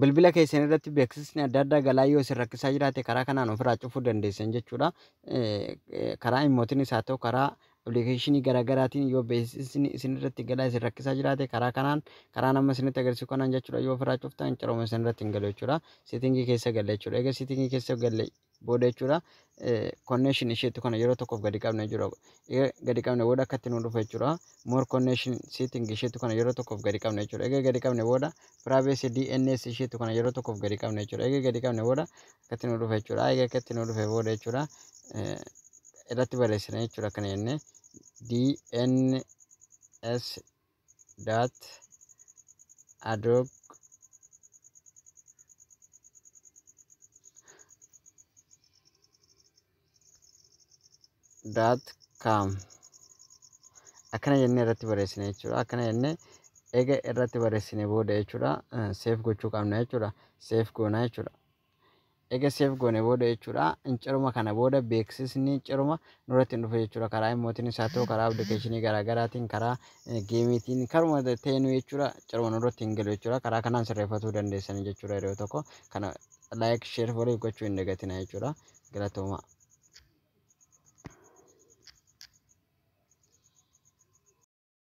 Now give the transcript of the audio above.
Bilbila keessan irratti beeksisni adda addaa galaa yoo isin rakkisaa jiraate, karaa kanaan ofirraa cufuu dandeessan jechuudha. Karaa imootiinis haa ta'u, karaa appilikeeshinii garaagaraatiin yoo beeksisni isin irratti galaa isin rakkisaa jiraate, karaa kanaan, karaa nama isinitti agarsiisu kanaan jechuudha, yoo ofirraa cuftan caroma isin irratti hin galu jechuudha. Setting keessa galle jechuudha. Egaa setting keessa galle booda jechuudha, connection isheetu kana yeroo tokkoof gadi qabne jechuudha. Egaa gadi qabne booda akkatti nu dhufa jechuudha. More connection setting isheetu kana yeroo tokkoof gadi qabne jechuudha. Egaa gadi qabne booda privacy DNS isheetu kana yeroo tokkoof gadi qabne jechuudha. Egaa gadi qabne booda akkatti nu dhufa jechuudha. Egaa akkatti nu dhufe booda jechuudha, irratti barreessina jechuudha. Akkana jennee DNS dot adobe dot com akkana jennee irratti barreessina jechuudha. Akkana jennee eega irratti barreessine booda jechuudha, save gochuu qabna jechuudha. Save goona jechuudha. Eega save goone booda jechuudha, incaruma kana booda beeksisni ciruma nurratti hin dhufe jechuudha. Karaa imootiinis haa ta'u, karaa appilikeeshinii garaagaraatiin, karaa gameiitiin, karuma ta'een jechuudha, ciruma nurratti hin galu jechuudha. Karaa kanaan sirreeffatuu dandeessan jechuudha. Yeroo tokko kana like, share waliif gochuu hin dagatina jechuudha. Galatooma.